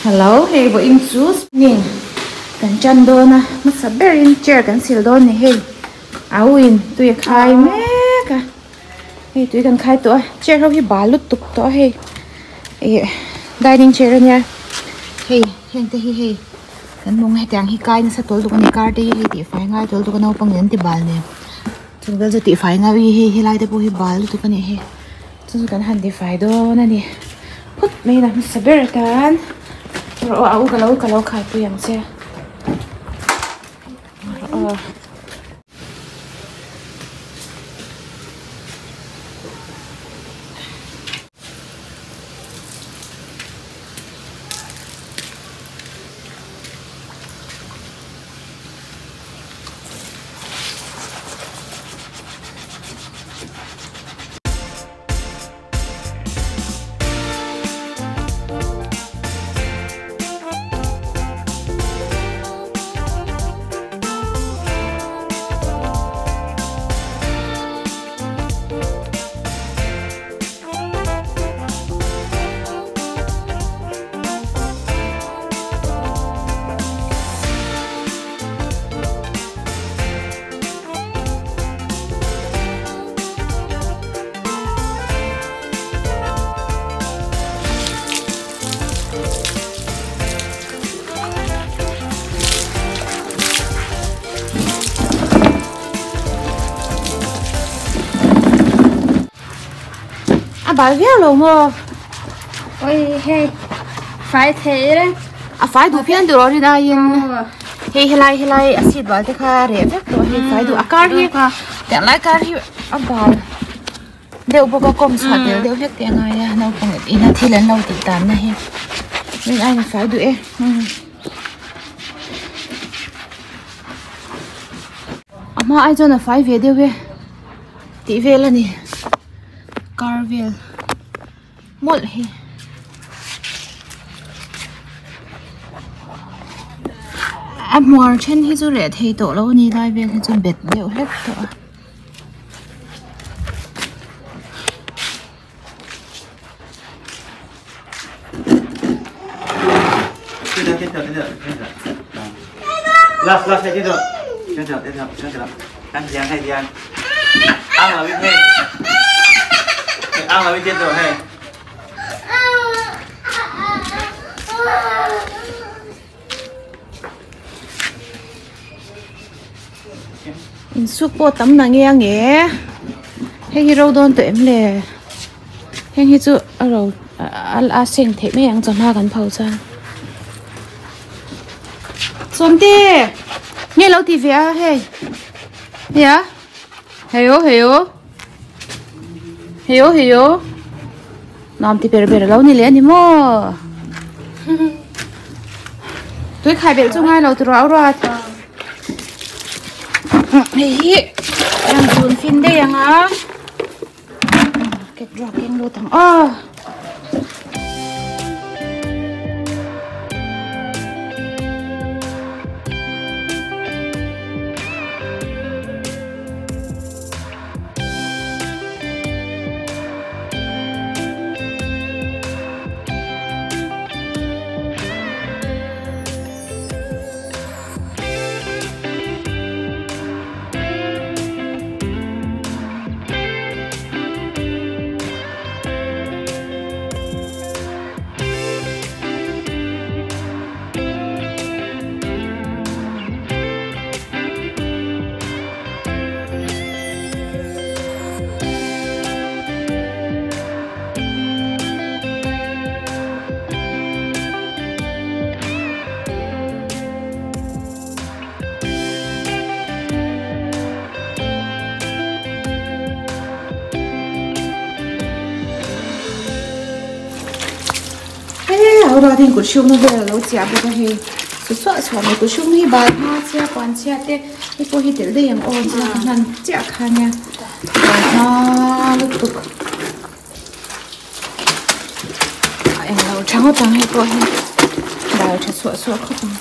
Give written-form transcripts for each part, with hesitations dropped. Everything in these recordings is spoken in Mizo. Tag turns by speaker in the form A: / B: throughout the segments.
A: Hello hei vawiin chu spinning kan tan dawn a hmasa berin chair kan sil dawn ni hei au in tui a khai mek a hei tui kan khai tawh a chair ho hi bal lutuk tawh a hei ih dining chair ania hei heng te hi hei kan mawng hetiang hi kai nasa tawl tuk ani car te hi hei tihfai ngai tawl tuk a naupang in an ti bal nen chung vel chu tihfai ngai hi hei helai te pawh hi bal lutuk a nih hi. Chu chu kan han tifai dawn a ni phawt mai a hmasa ber atan rawh aw a u ka lo ka lo khaipui ang che rawh aw. A bal viau lo maw?
B: Oi hei fai thei reng.
A: A fai duh phian duh rawh rin aiin hei helai helai a seat bal te kha reh vek tawh hei fai duh a car hi tiang lai car hi a bal deuh bawk a kawm chhuah tel deuh hlek te a ngai a naupang ina thil an lo tih tan na hi rin aiin a fai duh e a hma ai chuan a fai ve deuh e tih vel a ni car vel. Mawlh hi. A hmuar then hi chu reh thei tawh lo a ni lai vel hi chu bet deuh hlek tawh a. Insuk pawh tam na nge ange hei hi ro dawn tawh em le heng hi chu a ro a seng theih mai ang chawhma kan pho chuan. Sawmte nge lo ti ve a hei hei a heio heio heio heio nuam ti ber ber lo ni leh a ni maw tui khai belh chu ngai lo ti ruah ruat hei hi ang zun fin daih ang a kek ruak keng lut ang aw. Ruatin kut hrukna vel a lo chiah bawk a hei chu suah suah mai kut hrukna hi bal hma chhia puan chhia te hei pawh hi telh daih ang aw chuan ka hman chiah kha nia bal hma lutuk a englo tha ngawt ang hei pawh hi bal tha suah suah khawp ang.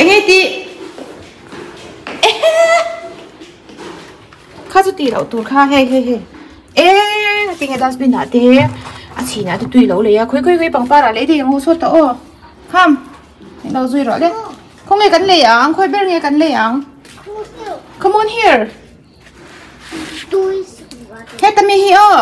A: Enge tih Kha chu tih loh tur kha hei hei hei e. Tinge dustbin ah te a chhin ah te tui lo lei a khawi khawi khawi pangpar ah lei thei ang u saw tawh aw kham lo zui rawh le khawnge kan lei ang khawi ber nge kan lei ang come on here heta mi hi aw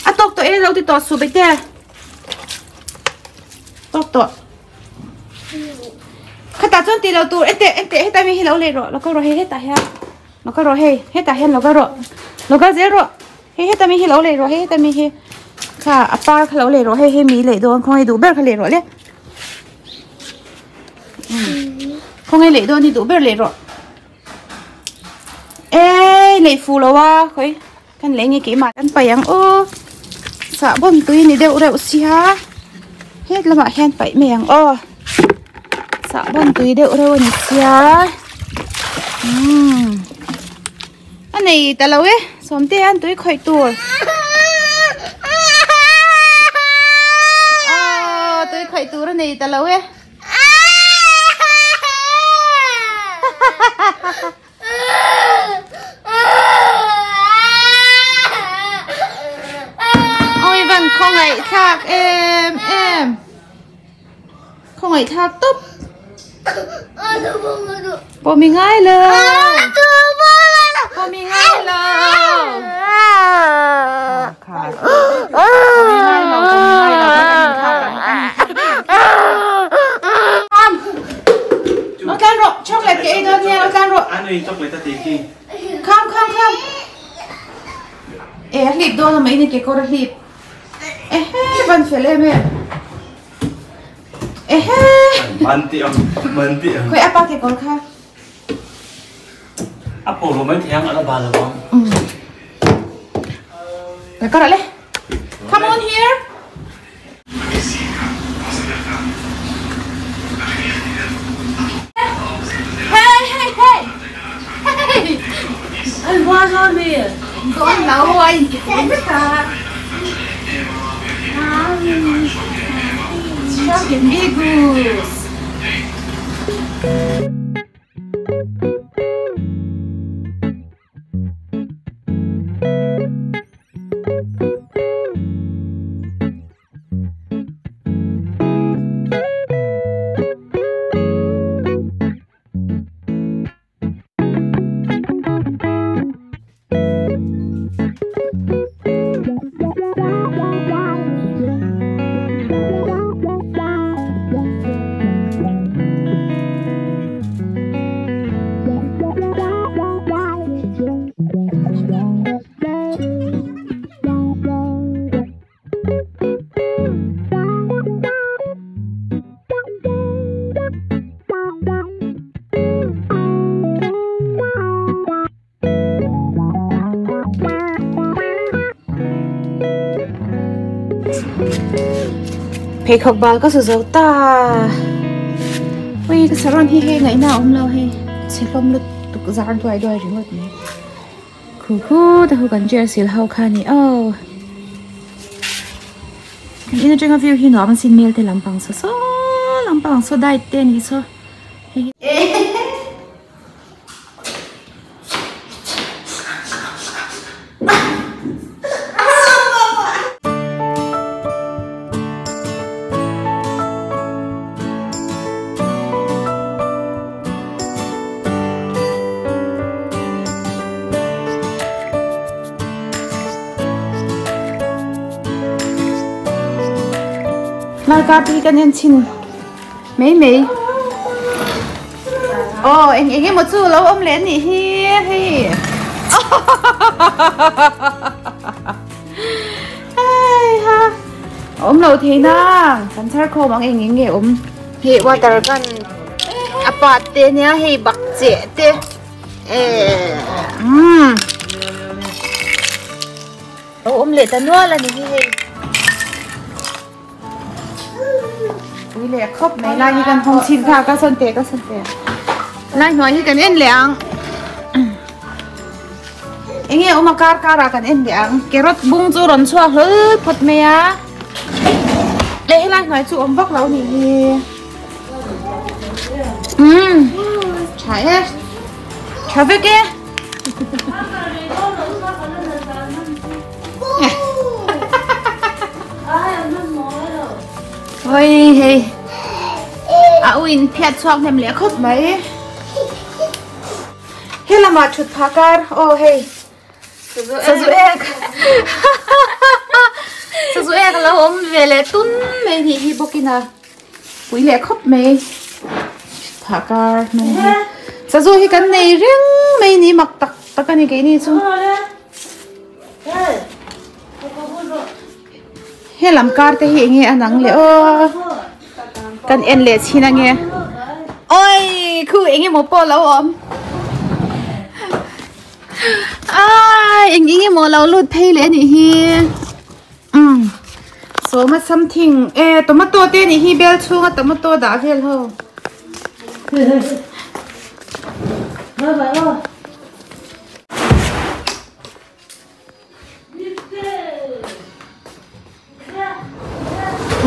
A: a tawk tawh e lo ti tawh suh bete tawk tawh Khatah chuan tih loh tur enteh enteh heta mi hi lo lei rawh lo kal rawh hei hetah hian lo kal rawh hei hetah hian lo kal rawh lo kal zel rawh hei heta mi hi lo lei rawh hei heta mi hi kha a par kha lo lei rawh hei hei mi lei dawn khawngaih duh ber kha lei rawh le khawngaih lei dawn hi duh ber lei rawh ê lei fu lo a khawi kan lei nge keimah kan paih ang aw sahbawn tui ni deuh reuh sia het lamah hian paih mai ang aw sahbawn tui deuh reuh a ni sia umm a nei ta lo e sawmte an tui khawih tur aw tui khawih tur a nei ta lo e. Ôi van khawngaih thlak em em khawngaih thlak tawp pawh mi ngai lo pawh mi ngai lo Lo tlan rawh, chocolate ka ei dawn nia, lo tlan rawh.
C: Ano yung chocolate ate ki?
A: Kham kham kham. E a hlip dawn a mai ni kekawr a hlip. Ehe van fel em em. Ehe.
C: Man ti ang, man ti ang.
A: Khoi apa kekawr kha.
C: A pawh lo mai thei ang, a la bal lo ang.
A: Ka kar le. Come on here. Hey hey hey. Hey.
B: Ai qua rồi mi.
A: Con nấu anh. Champion Eagles. Pheikhawk bal ka su zo ta ui ka saron hi hei ngaihna a awm lo hei chhe hlawm lutuk zar duai duai ringawt mai khu khu te ho kan chair sil ho kha a ni aw kan in atanga view hi nuam a sin mel te lampang saw saw lampang saw diet te a nih saw hei Lai kar te hi kan en chhin mai mai. Aw eng eng emaw chu lo awm leh anih hi hei hei ha awm lo thei na kan chhar khawm ang eng eng nge awm hei water gun a pat te nia hei bak cheh te eh umm lo awm leh ta nual anih hi hei. Ui leh khawp mai lai hi kan hawng chhin kha ka sawn teh ka sawn teh lai hnuai hi kan en leh ang enge awm a kar kar ah kan en leh ang carrot bung chu rawn chhuak hlawl phawt mai a leh helai hnuai chu awm vak lo nih hi umm tha e tha vek e. Oi hei a u in phiat chhuak hnem leh khawp mai helamah thut phah kar aw hei sazu ek sazu ek a lo awm ve leh tun mai nih hi bawkin a pui leh khawp mai thut phah kar hnung hi sazu hi kan nei reng mai ni mak tak tak a ni keini chu. Helam kar te hi enge a nang le aw kan en leh chhin ange oi khu enge maw pawh lo awm ai eng enge maw lo lut phei leh anih hi um sawma something e tomato te anih hi bel chhunga tomato dah vel ho.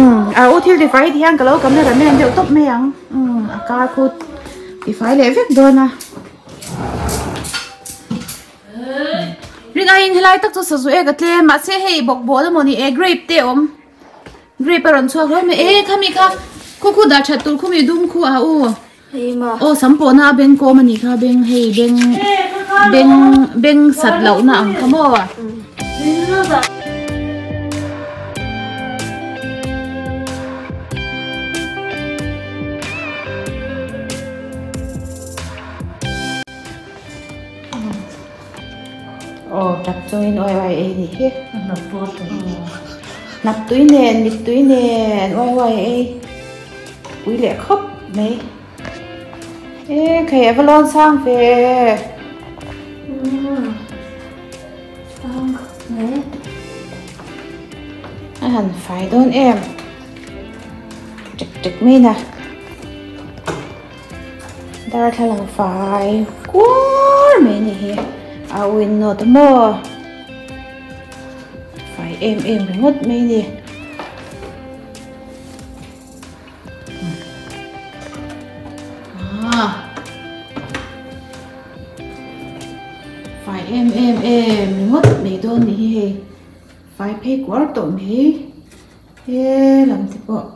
A: Umm a u thil tifai hi tihian ka lo camera man deuh tawp mai ang umm a kar khu tifai leh vek dawn a rin aiin helai tak chu sazu ek a tlem mahse hei bawkbawn emaw ni e grape te a awm grape a rawn chhuak hlawm mai e khami kha khu khu dah that tur khumi dum khu a u. Aw sam pawhna a beng kawm a nih kha beng hei beng beng beng sat lohna ang kha maw. Aw tap chungin uai uai ei ni hi. Hnap tui nen mit tui nen uai uai ei. Pui leh khawp mai. E khai a va lawn sang ve. Sang khawp mai. A han fai dawn em. Tek tek mai na. Darthlalang fai kuar mai ni hi. A window te maw. Fai em em ringawt mai ni. Fai em em em ringawt mai dawn ni hi hei fai phei kuar tawh mai he lam te pawh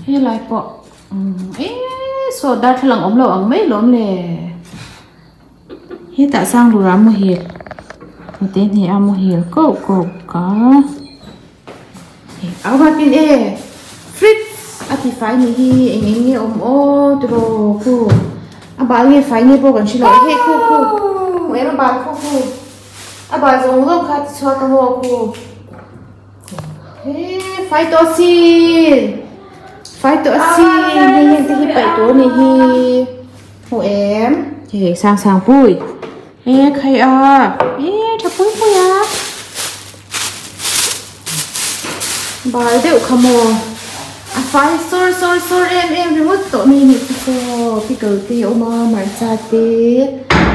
A: helai pawh eee saw darthlalang awm lo ang mai lawm le hetah sanglura muhil hmute hnih a muhil koh koh ka. Au hatin e fridge a ti fai ni hi eng eng nge awm aw tiraw khu a bal nge fai nge pawh kan hre lo hei khu khu hmu em a bal khu khu a bal zawng zawng kha ti chhuak a maw khu he fai tawh asin fai tawh asin hei heng te hi paih tur a ni hi hmu em hei sang sang pui e khai a e tha pui pui a. Bal deuh kha maw a fai sawr sawr sawr em em ringawt tawh mai anih chu saw pickle te a awm a hmarcha te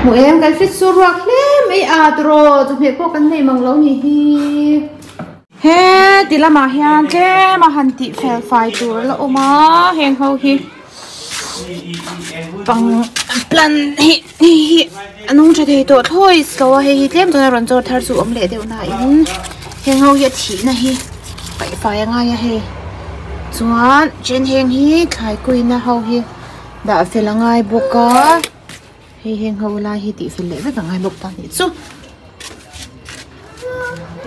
A: hmuh em kan hre chu ruak hle mai a tiraw chawhmeh pawh kan nei mang lo nih hi he ti lamah hian tlem a han tih fel fai tur a la awm a heng ho hi. Pang plan hi hei hi a nung tha thei tawh thlawi lo a hei hi tlem chuan a rawn chawr thar chu awm leh deuh na in heng ho hi a thih na hi paih fai a ngai a hei chuan then heng hi thlai kuina ho hi dah fel a ngai bawk a hei heng ho lai hi tih fel leh vek a ngai bawk ta nih chu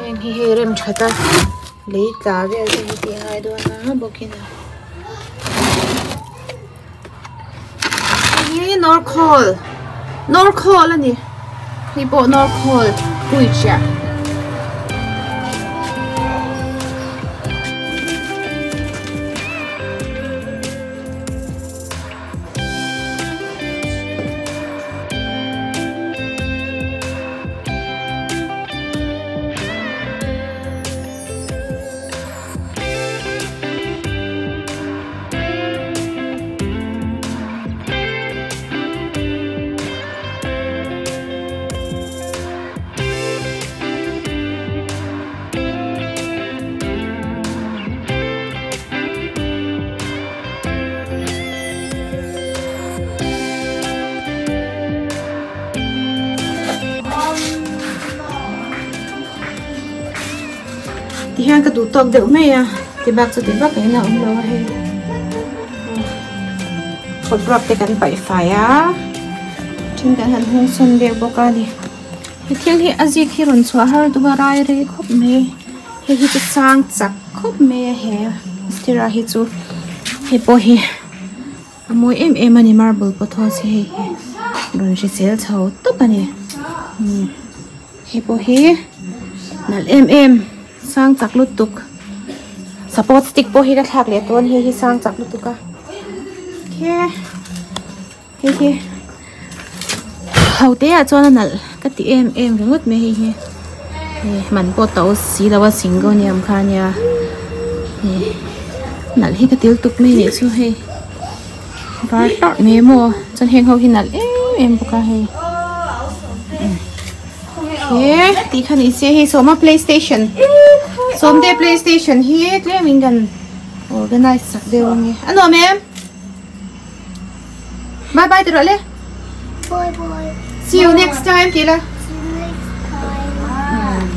A: heng hi hei rem that a lei tla vel te hi tih a ngai dawn a bawkin a. Hei hi nawrkhawl nawrkhawl a ni hei pawh nawrkhawl pui chiah. Tihian ka duh tawk deuh mai a. Ti bak chu ti vak in a awm lo a hei. Kawt ruak te kan paih fai a. Then kan han hung sawn vel bawk a ni. He thil hi a zik hi rawn chhuah har duh a rai rei khawp mai. Hei hi chu sang chak khawp mai a he stira hi chu hei pawh hi a mawi em em a ni marble pothos hi hei hi rawn hrisel chho tawp a ni hei pawh hi nalh em em sang chak lutuk support stick pawh hi ka thlak leh dawn hei hi sang chak lutuk a khe. Hei hi ho te ah chuan a nalh ka ti em em ringawt mai hei hi hei man pawh to si lo a syngonium kha ania hei nalh hi ka til tuk mai nih chu hei var hlarh mai maw chuan heng ho hi nalh em em bawk a hei he tih kha ni se hei sawma play station sawmte play station hi tlem in kan organize sak deuh ange a nuam em. Bye bye ti rawh le.
D: Bye bye.
A: See you next time ti la.
D: See you next time.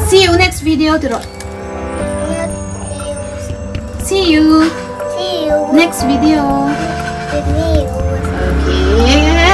A: See you next video ti rawh. See you.
D: See you
A: next video.
D: Video.
A: Okay.